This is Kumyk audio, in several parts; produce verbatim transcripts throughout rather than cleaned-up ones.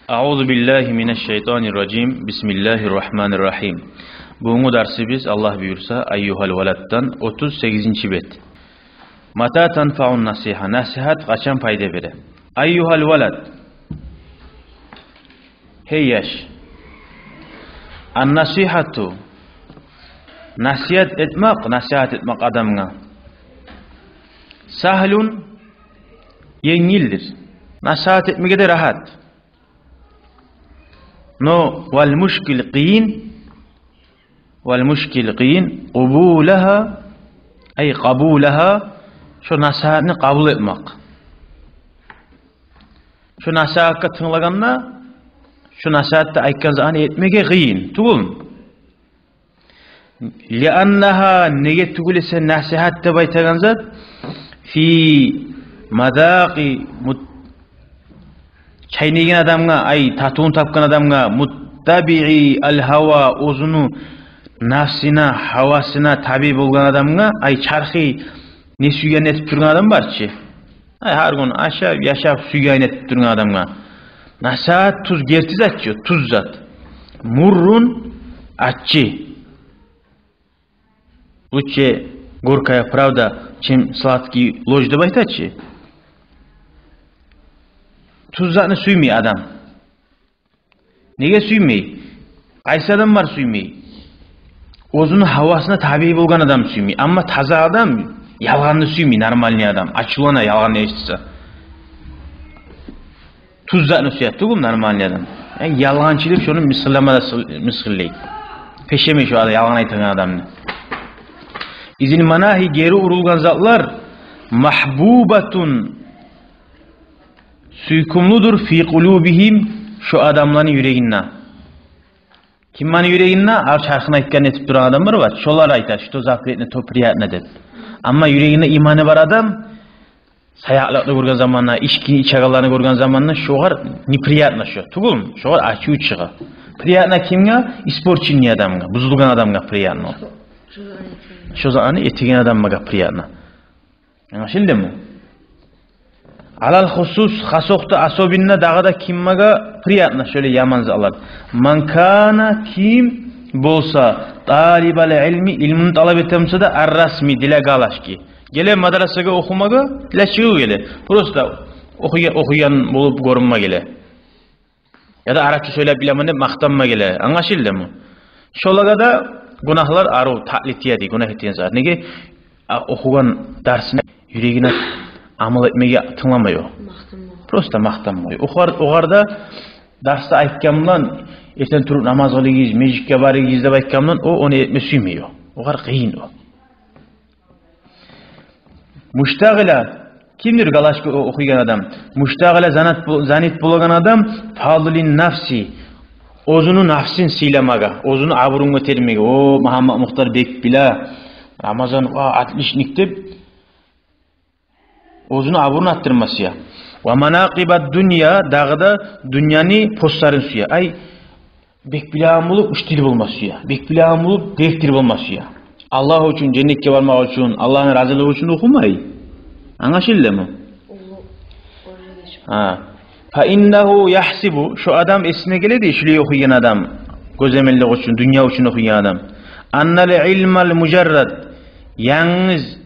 Агъузу биллагьи минаш-шайтанир-ражим. Бисмиллагьир-рагьманир-рагьим. Бугюнгю дарсыбыз, Аллагь буюрса, Айюгьал валаддан, отуз сегизинчи бет. Мата танфаун-насигьа? Насигьат къачан пайда бере? Айюгьал валад. Гьей яш. Ан-насигьату. Насигьат этмек, насигьат этмек адамгъа. Сагьлун, енгилдир. Насигьат этмеге де рагьат. Но вал мушкил къыйын, вал мушкил къыйын, къубулагьа, ай къабулагьа, шо насигьатны къабул этмек. Шо насигьатгъа тынглагъанда, шо насигьатда айтгъан затны этмеге къыйын тюгюлмю? Лианнагьа, неге тюгюл эсе насигьат деп айтагъан зат, фи мазакъи мут-, чайнайгъан адамгъа, ай, татывун тапгъан адамгъа, муттабиъи ал-гьава, оьзюню нафсына, гьавасына таби болгъан адамгъа, ай, чархы не сюйгенин этип тургъан адам бар чы. Ай, гьар гюн ашап, яшап, сюйгенин этип тургъан адамгъа. Насигьат тюз, герти зат чы, тюз зат. Муррун, аччы. Лучше горькая правда, чем сладкий ложь деп айта чы. Тюз затны сюймей адам. Неге сюймей? Къайсы адам бар сюймей? Оьзюню гьавасына таби болгъан адам сюймей. Амма таза адам ялгъанны сюймей, нормальный адам. Ачувлана ялгъанны эшитсе. Тюз затны сюе тюгюл нормальный адам. Э, ялгъанчы деп шону мысгъыллама да сыл-, мысгъыллай. Пешемей шо адам, ялгъан айтагъан адамны. Изил манагьи, гери урулгъан затлар, магьбубатун, сюйкюмлюдюр, фи къулубигьим, шо адамланы юрегинде. Кимланы юрегинде? Ал чархын айтгъан этип турагъан адам бар, бар. Шолар айта, что запретно, то приятно деп. Амма юрегинде иманы бар адам, саякълыкъны гёрген заманда, ичкини ичегенлени гёрген заманда шогъар неприятно шо. Тюгюлмю? Шогъар ачув чыгъа. Приятно кимге? Испорченный адамгъа, бузулгъан адамгъа приятно. Шо затны этеген адамгъа приятно. Англашылдымы? Алал хусус, хас окъда, особенно дагъы да кимге приятно шолай яман затлар? Ман кана, ким болса, талибал илми, илмуну талап этемсе де, ар-расми, для галочки. Геле мадрасагъа охумагъа, для чего геле? Просто охуя-, охуйгъан болуп гёрюнме геле. Яда арапча сёйлеп билемен деп макътанма геле. Англашылдымы? Шолагъа да гюнагьлар арив, татли тие дей, гюнагь этеген зат. Неге? А, охугъан дарсны юрегине амал этмеге тынгламай о. Макътанма. Просто макътанма. Огъар, огъар да дарсда айтгъан булан, эртен туруп намаз къылыгъыз, межитге барыгъыз деп айтгъан булан, о, ону этме сюймей о. Огъар къыйын о. Муштагъила, кимдир галочка о-, охуйгъан адам? Муштагъила занат бо-, занят болагъан адам, фадлин нафси, оьзюню нафсин сыйламагъа, оьзюню абурун гётермеге. О, Магьаммат Мухтар бек биле, Рамазан, ва, отличник деп, оьзюню абурун артдырма сюе. Ва манакъибад дунья, дагъы да дюньяны постларын сюе. Ай, бек билеген болуп, учитель болма сюе. Бек билеген болуп, директор болма сюе. Аллагь учун, женнетге бармакъ учун, Аллагьны разилиги учун охумай. Англашылдымы? Гьа. Фа иннагьу яхсибу, шо адам эсине геле дей, шулай охуйгъан адам, гёземеллик учун, дюнья учун охуйгъан адам. Аннал илмал мужаррад, янгыз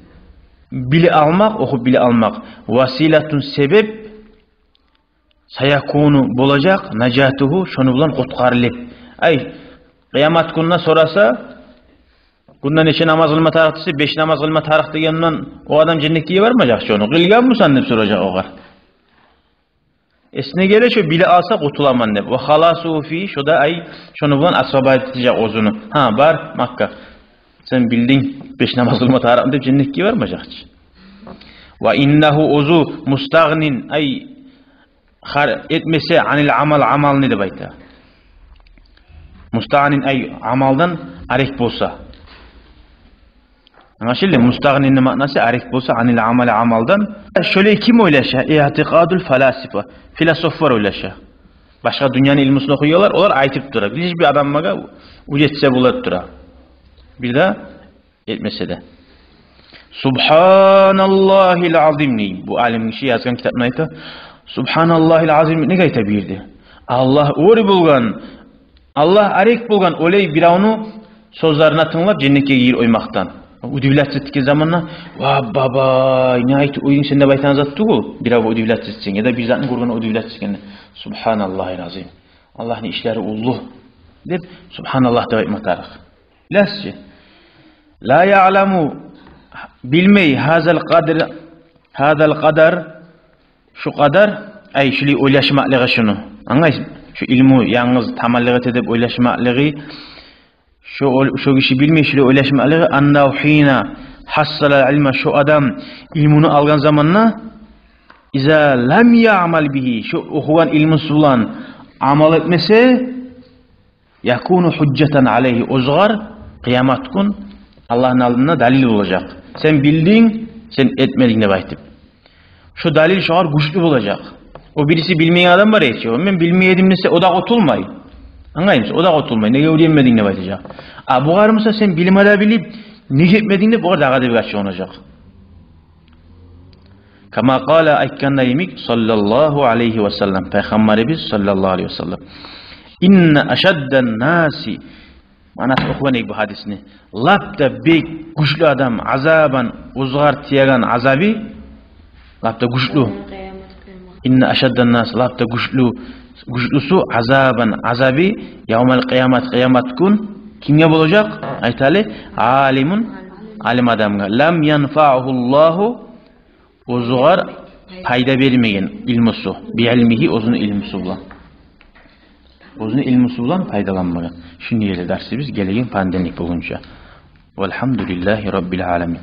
билип алмакъ, охуп билип алмакъ, василатун, себеп, саякуну, болажакъ, нажатугьу, шону булан къутгъарылып. Ай, къыямат гюнюне сораса, гюнде нече намаз къылма тарыкъ десе, беш намаз къылма тарыкъ деген булан о адам женнетге бармажакъ чы ону. Къылгъанмысан деп соражакъ огъар. Эсине геле шо, билип алса къутуламан деп. Ва халасугьу фи, шо да, ай, шону булан освободить этежек оьзюню. Гьа, бар Маккагъа. Сен билдинг, беш намаз къылма тарыкъ деп, женнетге бармажакъ чы. Ва иннагьу, оьзю, мустагънин, ай, хар-, этмесе, анил амал, амалны деп айта. Мустагънин, ай, амалдан арек болса. Англашылды? Мустагънини маънасы арек болса, анил амали, амалдан. Шолай ким ойлаша? Иътикъадул фаласифа. Философлар ойлаша. Башгъа дюньяны илмусун охуйгъанлар, олар айтып тура. Лишь бир адамгъа уьйретсе болуп тура. Бир де этмесе де. Субгьаналлагьил азим дей. Бу алим гиши язгъан китапны айта. Субгьаналлагьил азим неге айта бу ерде? Аллагь оьр болгъан, Аллагь арек болгъан олай биревню сёзлерине тынглап женнетге гирип къоймакъдан. Удивляться этген заманда: «Ва бабай, не айтып къойдунг сен?» деп айтагъан зат тюгюл. Биревге удивляться этсенг, яда бир затны гёргенде удивляться этгенде: «Субгьаналлагьи лазим. Аллагьны ишлери уллу», — деп, «Субгьаналлагь» деп айтма тарыкъ. Билесиз чи. «Ла яъламу», билмей, «гьазал къадр», «гьазал къадар», шу къадар, ай, шулай ойлашмакълыгъы шуну. Англайсыз? Шу илму янгыз таманлыкъ эте деп ойлашмакълыгъы, шу ол-, шу гиши билмей шулай ойлашмакълыгъы, «аннагьу гьина гьассалал илма», шу адам илмуну алгъан заманда, «иза лам яъмал бигьи», шу охугъан илмусу булан амал этмесе, «якуну гьужжатан алайгьи», оьзюгер къыямат гюн Аллагьны алдында далил болажакъ. Сен билдинг, сен этмединг деп айтып. Шу далил шогъар гючлю болажакъ. О бириси билмейген адам бар эди чи, о: «Мен билмей эдим» десе, о да къутулмай. Англаймысыз? О да къутулмай. «Неге уьйренмединг?» деп айтажакъ. А бугъар буса: «Сен билме де билип, неге этмединг?» деп, бугъар дагъы да бир ачувланажакъ. Кама къала, айтгъанда йимик, саллаллагьу алайгьи ва саллам, Пайхаммарыбыз саллаллагьу алайгьи ва саллам: «Инна ашаддан наси», маънасын охугъан эдик бу гьадисни, лап да бек гючлю адам, «азабан», оьзюгер тиеген азабы лап да гючлю. «Инна ашаддан нас», лап да гючлю, гючлюсю, «азабан», азабы, «явмал къиямат», къыямат гюн кимге болажакъ? Айталы: «алимун», алим адамгъа, «лам янфагьуллагьу», оьзюгер пайда бермеген илмусу, «би илмигьи», оьзюню илмусу булан. Оьзюню илмусу булан пайдаланмагъан. Шуну ерде дарсыбыз, гелеген понедельник болгъунча. Валгьамдулиллагьи раббил аламин.